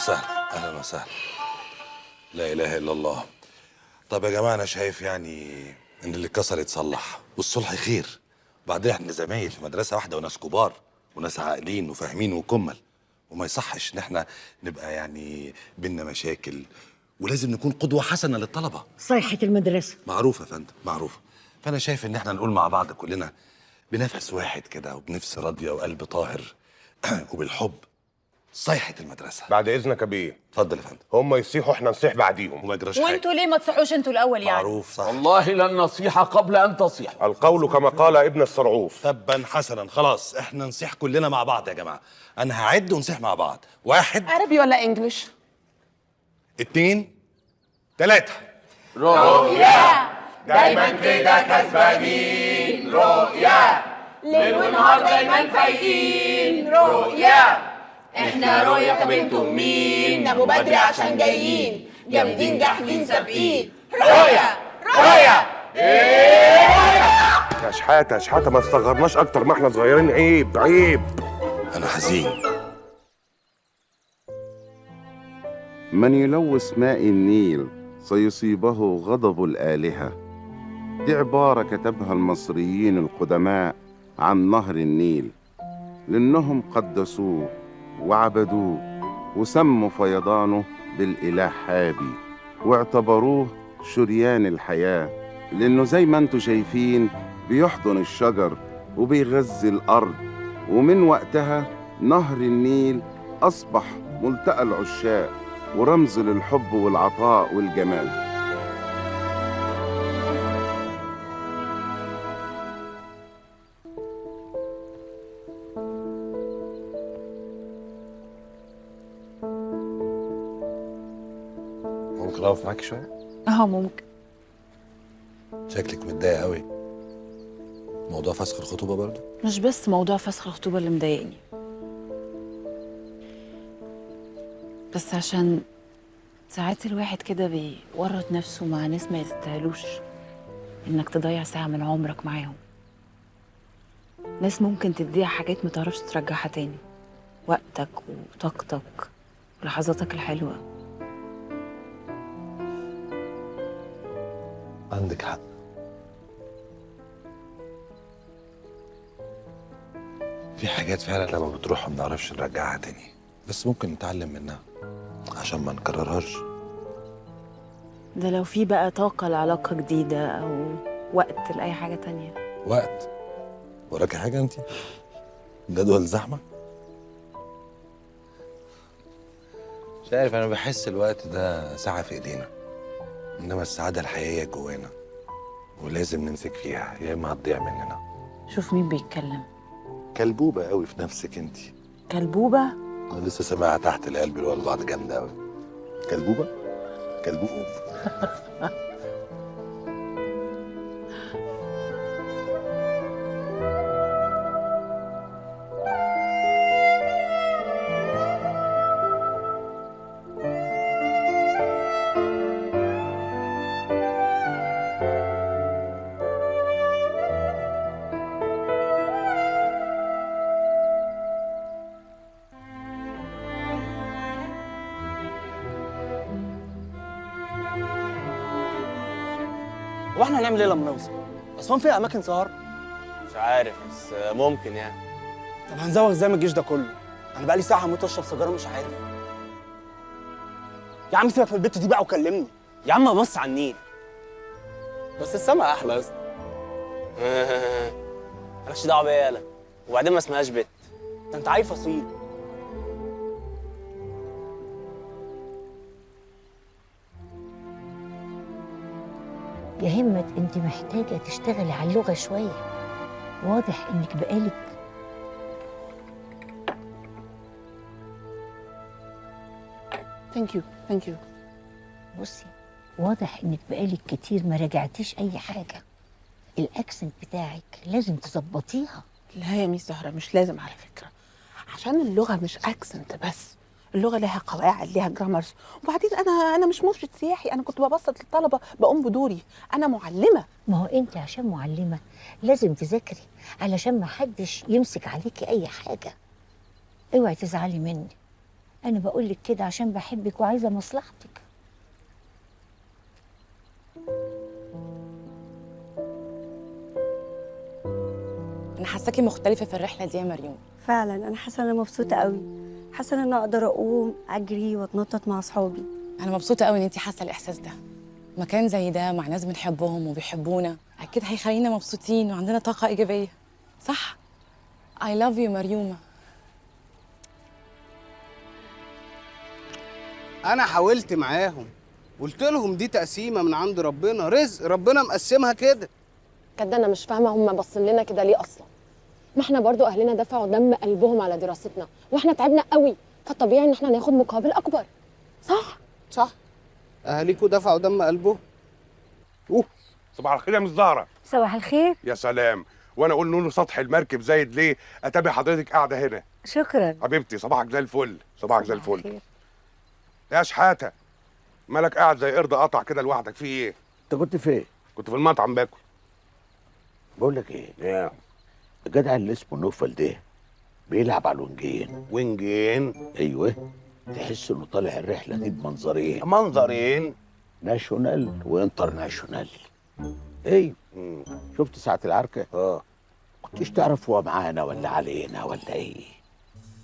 وسهلا، اهلا وسهلا. لا اله الا الله. طب يا جماعة انا شايف يعني ان اللي اتكسر يتصلح والصلح خير. وبعدين احنا زمايل في مدرسه واحدة وناس كبار وناس عاقلين وفاهمين وكمل، وما يصحش ان احنا نبقى يعني بينا مشاكل، ولازم نكون قدوة حسنه للطلبة. صيحة المدرسة معروفة يا فندم، معروفة. فانا شايف ان احنا نقول مع بعض كلنا بنفس واحد كده وبنفس راضية وقلب طاهر وبالحب صيحة المدرسة. بعد اذنك يا بيه. اتفضل يا فندم. هم يصيحوا احنا نصيح بعديهم وما يجراش حاجة. وانتوا ليه ما تصحوش انتوا الاول يعني؟ معروف صح. والله لا النصيحة قبل ان تصيح. القول كما قال ابن الصرعوف. تبا حسنا. خلاص احنا نصيح كلنا مع بعض يا جماعة. انا هعد ونصيح مع بعض. واحد. عربي ولا English؟ 2 3. رؤيا دايما كده كسبانين، رؤيا ليل ونهار دايما فايقين، رؤيا احنا رؤيا. طب انتم مين؟ ابو بدري عشان جايين جامدين جاحدين سابقين، رؤيا رؤيا. يا شحاته يا شحاته ما تصغرناش اكتر ما احنا صغيرين، عيب عيب. انا حزين. من يلوث ماء النيل سيصيبه غضب الآلهة. دي عبارة كتبها المصريين القدماء عن نهر النيل، لأنهم قدسوه وعبدوه وسموا فيضانه بالإله حابي، واعتبروه شريان الحياة، لأنه زي ما انتم شايفين بيحضن الشجر وبيغذي الأرض. ومن وقتها نهر النيل أصبح ملتقى العشاق ورمز للحب والعطاء والجمال. ممكن اقف معاكي شوية؟ اه ممكن. شكلك متضايقة قوي. موضوع فسخ الخطوبة برضه؟ مش بس موضوع فسخ الخطوبة اللي مضايقني، بس عشان ساعات الواحد كده بيورط نفسه مع ناس ما يستاهلوش انك تضيع ساعة من عمرك معاهم. ناس ممكن تديها حاجات ما تعرفش ترجعها تاني، وقتك وطاقتك ولحظاتك الحلوة. عندك حق. في حاجات فعلا لما بتروح ما بنعرفش نرجعها تاني، بس ممكن نتعلم منها عشان ما نكررهاش. ده لو في بقى طاقة لعلاقة جديدة أو وقت لأي حاجة تانية. وقت؟ وراكي حاجة أنت؟ جدول زحمة؟ مش عارف، أنا بحس الوقت ده ساعة في إيدينا، إنما السعادة الحقيقية جوانا ولازم نمسك فيها، يا إما هتضيع مننا. شوف مين بيتكلم. كلبوبة قوي في نفسك أنت. كلبوبة؟ أنا لسه سامعها تحت القلب بيقولوا لبعض جامدة قوي. كلبوبة؟ كلبوبة. هو احنا هنعمل ايه لما نوصل؟ اسوان فيها اماكن سهر؟ مش عارف بس ممكن يعني. طب هنزوغ ازاي من الجيش ده كله؟ انا بقالي ساعة هموت اشرب سيجارة مش عارف. يا عم سيبك من البت دي بقى وكلمني. يا عم بص على النيل. بس السما احلى يا اسطى. مالكش دعوه بيا يالا، وبعدين ما اسمهاش بت. ده انت عيل فصيل. يا همت انت محتاجة تشتغلي على اللغة شوية، واضح انك بقالك. thank you thank you. بصي واضح انك بقالك كتير ما راجعتيش اي حاجة، ال accent بتاعك لازم تظبطيها. لا يا miss زهرة مش لازم على فكرة، عشان اللغة مش accent بس، اللغة لها قواعد لها grammars. وبعدين انا مش مرشد سياحي، انا كنت ببسط للطلبة بقوم بدوري، انا معلمه. ما هو انت عشان معلمه لازم تذاكري علشان ما حدش يمسك عليكي اي حاجة. اوعي تزعلي مني، انا بقول لك كده عشان بحبك وعايزه مصلحتك. انا حاساكي مختلفة في الرحلة دي يا مريم. فعلا انا حاسه ان انا مبسوطة قوي، حاسه ان انا اقدر اقوم اجري واتنطط مع اصحابي. انا مبسوطة قوي ان انت حاسه الاحساس ده. مكان زي ده مع ناس بنحبهم وبيحبونا اكيد هيخلينا مبسوطين وعندنا طاقة ايجابية، صح؟ I love you مريومه. انا حاولت معاهم، قلت لهم دي تقسيمه من عند ربنا، رزق ربنا مقسمها كده. كده انا مش فاهمه هم باصين لنا كده ليه اصلا؟ ما احنا برضو اهلنا دفعوا دم قلبهم على دراستنا واحنا تعبنا قوي، فالطبيعي ان احنا ناخد مقابل اكبر، صح؟ صح، اهاليكوا دفعوا دم قلبهم. اوه صباح الخير يا مس زهره. صباح الخير. يا سلام، وانا اقول نور سطح المركب زايد ليه؟ اتابع حضرتك قاعدة هنا. شكرا حبيبتي، صباحك زي الفل. صباحك زي الفل. يا شحاته، مالك قاعد زي قرد قطع كده لوحدك؟ في ايه؟ انت كنت فين؟ كنت في المطعم باكل. بقول لك ايه؟ الجدع اللي اسمه نوفل ده بيلعب على الونجين. وينجين؟ ايوه، تحس انه طالع الرحلة دي بمنظرين. منظرين؟ national و international. ايوه. شفت ساعة العركه؟ كنتش تعرف هو معانا ولا علينا ولا ايه؟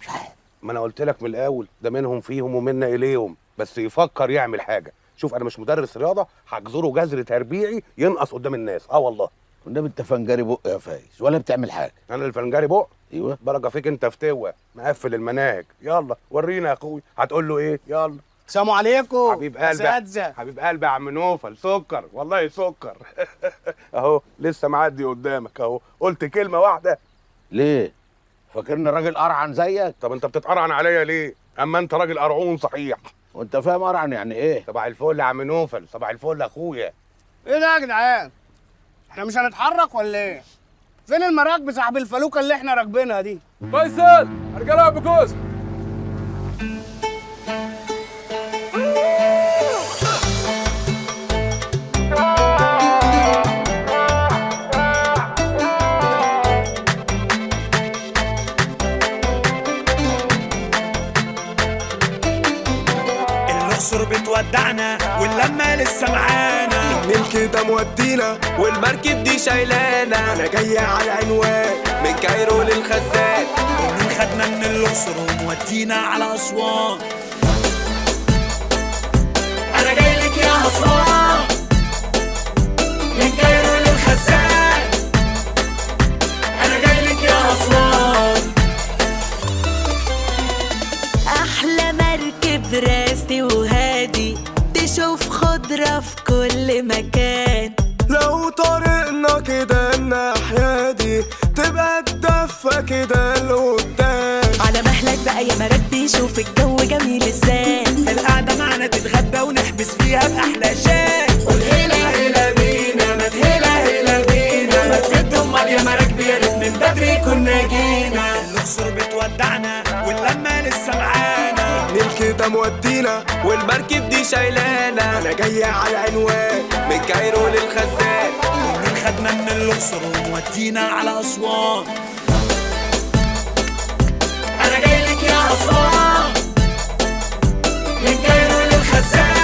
مش عارف. ما انا قلت لك من الاول، ده منهم فيهم ومنا اليهم، بس يفكر يعمل حاجة. شوف انا مش مدرس رياضة هجزره جزر تربيعي ينقص قدام الناس. والله. والنبي انت فنجري بق يا فايز، ولا بتعمل حاجة. انا اللي فنجري بق؟ ايوه. بركة فيك انت فتوه مقفل المناهج. يلا ورينا يا اخوي هتقول له ايه؟ يلا. السلام عليكم. حبيب قلبي، حبيب قلبي يا عم نوفل، سكر والله سكر. اهو لسه معدي قدامك اهو، قلت كلمة واحدة. ليه؟ فاكرني راجل قرعن زيك؟ طب انت بتتقرعن عليا ليه؟ اما انت راجل قرعون صحيح. وانت فاهم قرعن يعني ايه؟ صباح الفل يا عم نوفل، صباح الفل يا اخويا. ايه ده يا جدعان؟ احنا مش هنتحرك ولا ايه؟ فين المراكب صاحب الفلوكه اللي احنا راكبينها دي؟ فيصل ارجع ابو كوز. الأقصر بتودعنا واللمة لسه معانا، النيل كده مودينا والمركب دي شايلانا. أنا جاية على العنوان من كايرو للخزان. النيل خدنا من الأقصر ومودينا على أسوان. أنا جاي لك يا أسوان من كايرو للخزان. أنا جاي لك يا أسوان. أحلى مركب راسي وهادي، تشوف خضرة في كل مكان. لو طريقنا كده الناحية دي تبقى الدفة كده لقدام. على مهلك بقى يا مراكبي، شوف الجو جميل ازاي. القعدة معنا تتغدى ونحبس فيها بأحلى شاي. قول هلا هلا بينا، ما تهلا هلا بينا، ما تفد امال يا مراكبي، يا ريت من بدري كنا جينا. الأقصر بتودعنا واللمة لسه معانا، النيل كده مودينا والمركب دي شايلانا. أنا جاية على العنوان من كايرو للخزان. النيل خدنا من الأقصر ومودينا على أسوان. أنا جاي لك يا أسوان من كايرو للخزان.